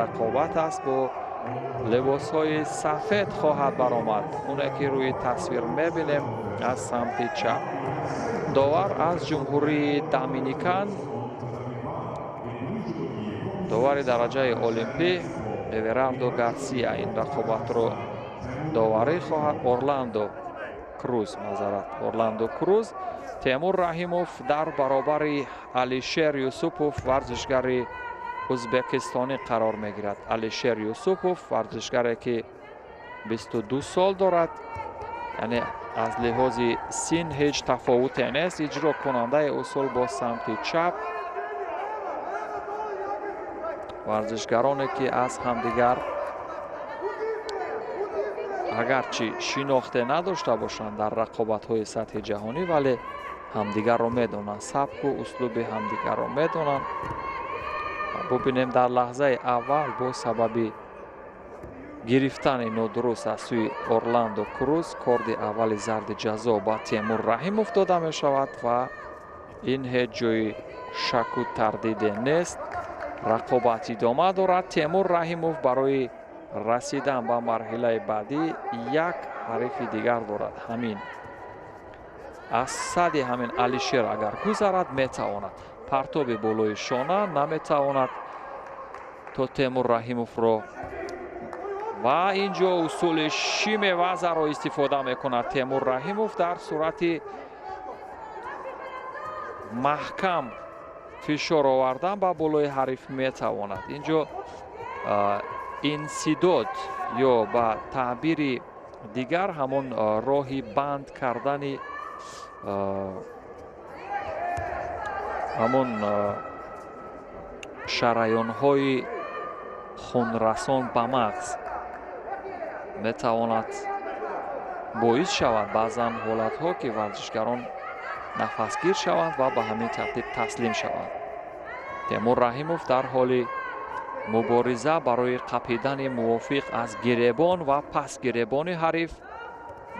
Рақобат аст, бо либосҳои сафед хоҳад баромад, оне ки рӯи тасвир мебинем аз самти чап. Довар аз Ҷумҳурии Доминикан, довари дараҷаи олимпӣ Эверардо Гарсия ин рақобатро доварӣ хоҳад. Орландо Круз, маъзарат, Орландо Круз. Темур Раҳимов дар баробари Алишер Юсупов, варзишгари ӯзбекистонӣ, қарор мегирад. Алишер Юсупов варзишгаре, ки 22 сол дорад, яъне аз лиҳози син ҳеҷ тафовуте нест. Иҷрокунандаи усул бо самти чап. Варзишгароне, ки аз ҳамдигар агарчи шинохте надошта бошанд дар рақобатҳои сатҳи ҷаҳонӣ, вале ҳамдигарро медонанд, сабку услуби ҳамдигарро медонанд. Бубинем, дар лаҳзаи аввал бо сабаби гирифтани нодуруст аз сӯи Орландо Круз корди аввали зарди ҷазо ба Темур Раҳимов дода мешавад ва ин ҳеҷ ҷои шаку тардиде нест. Рақобат идома дорад. Темур Раҳимов барои расидан ба марҳилаи баъдӣ як ҳарифи дигар дорад. Ҳамин аз сади ҳамин Алишер агар гузарад, метавонад. Партоби болои шона наметавонад то Темур Раҳимовро ва ин ҷо усули шимевазаро истифода мекунад Темур Раҳимов. Дар сурати маҳкам фишор овардан ба болои ҳариф метавонад. Ин ҷо инсидод ё ба таъбири дигар ҳамон роҳи банд кардани ҳамон шараёнҳои хунрасон ба мағз метавонад боис шавад баъзан ҳолатҳо, ки варзишгарон нафасгир шаванд ва ба ҳамин тартиб таслим шаванд. Темур Раҳимов дар ҳоли мубориза барои қапидани мувофиқ аз гиребон ва пасгиребони ҳариф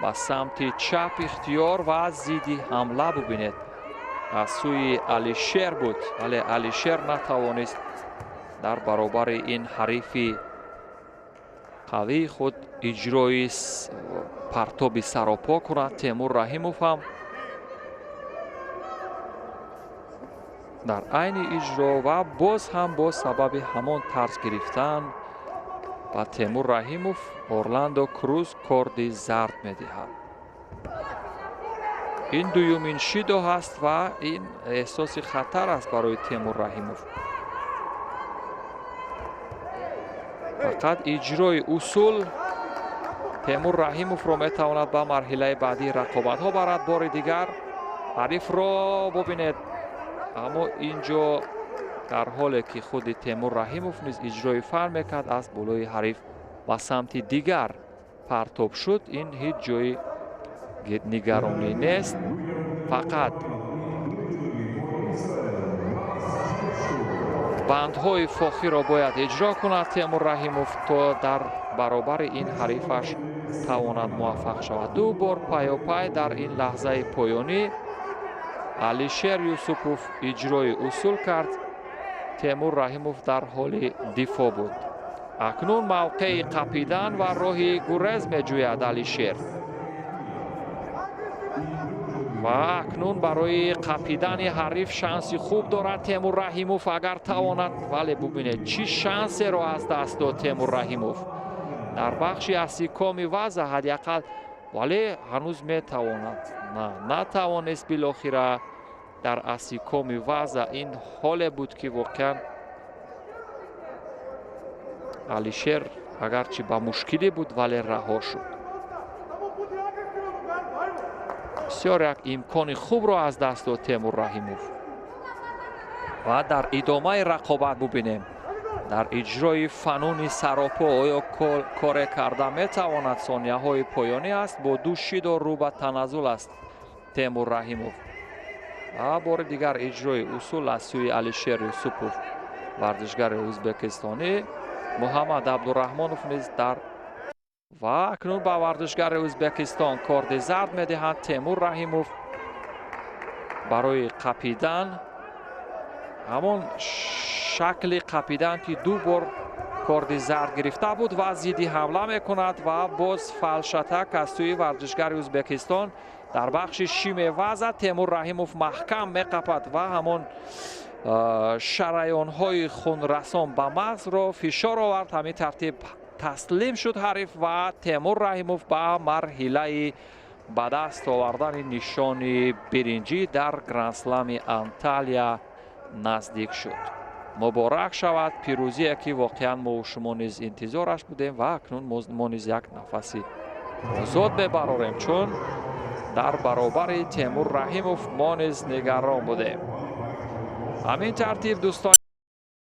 ба самти чап ихтиёр ва зидди ҳамла. Бубинед, аз сӯи Алишер буд, вале Алишер натавонист дар баробари ин ҳарифи қавии худ иҷрои партоби саропо кунад. Темур Раҳимов ҳам дар айни иҷро ва боз ҳам бо сабаби ҳамон тарз гирифтан ба Темур Раҳимов Орландо Круз корди зард медиҳад. Ин дуюмин шидо ҳаст ва ин эҳсоси хатар аст барои Темур Раҳимов. Фақат иҷрои усул Темур Раҳимовро метавонад ба марҳилаи баъдии рақобатҳо барад. Бори дигар ҳарифро бубинед, аммо ин ҷо дар ҳоле ки худи Темур Раҳимов низ иҷрои фар мекард, аз болои ҳариф ба самти дигар партоб шуд. Ин ҳеҷ ҷои нигаронӣ нест. Фақат бандҳои фохиро бояд иҷро кунад Темур Раҳимов, то дар баробари ин ҳарифаш тавонад муваффақ шавад. Ду бор пайопай дар ин лаҳзаи поёнӣ Алишер Юсупов иҷрои усул кард. Темур Раҳимов дар ҳоли дифоъ буд. Акнун мавқеи қапидан ва роҳи гурез меҷӯяд Алишер ва акнун барои қапидани ҳариф шанси хуб дорад Темур Раҳимов, агар тавонад. Вале бубинед, чӣ шансеро аз даст дод Темур Раҳимов дар бахши асикоми ваза ҳадди ақал, вале ҳанӯз метавонад. На, натавонист билохира дар асикоми ваза. Ин ҳоле буд, ки воқеан Алишер агарчи ба мушкилӣ буд, вале раҳо шуд. Бисёр як имкони хубро аз даст дод Темур Раҳимов. Ва дар идомаи рақобат бубинем, дар иҷрои фануни саропо оё коре карда метавонад? Сонияҳои поёнӣ аст, бо ду шидо рӯ ба таназзул аст Темур Раҳимов. Ва бори дигар иҷрои усул аз сӯи Алишер Юсупов, варзишгари ӯзбекистонӣ. Муҳаммад Абдураҳмонов низ дар ва акнун ба варзишгари Ӯзбекистон корди зард медиҳанд. Темур Раҳимов барои қапидан, ҳамон шакли қапидан, ки ду бор Корди зард гирифта буд ва зидди ҳамла мекунад ва боз фалшатак аз сӯи варзишгари Ӯзбекистон дар бахши шимеваза. Темур Раҳимов маҳкам меқапад ва ҳамон шараёнҳои хунрасон ба мағзро фишор овард. Ҳамин тартиб таслим шуд ҳариф ва Темур Раҳимов ба марҳилаи ба даст овардани нишони биринҷӣ дар Грандслами Анталия наздик шуд. Муборак шавад пирӯзие, ки воқеан мо шумо низ интизораш будем, ва акнун мо низ як нафаси озод мебарорем, чун дар баробари Темур Раҳимов мо низ нигарон будем. Ҳамин тартиб, дӯстони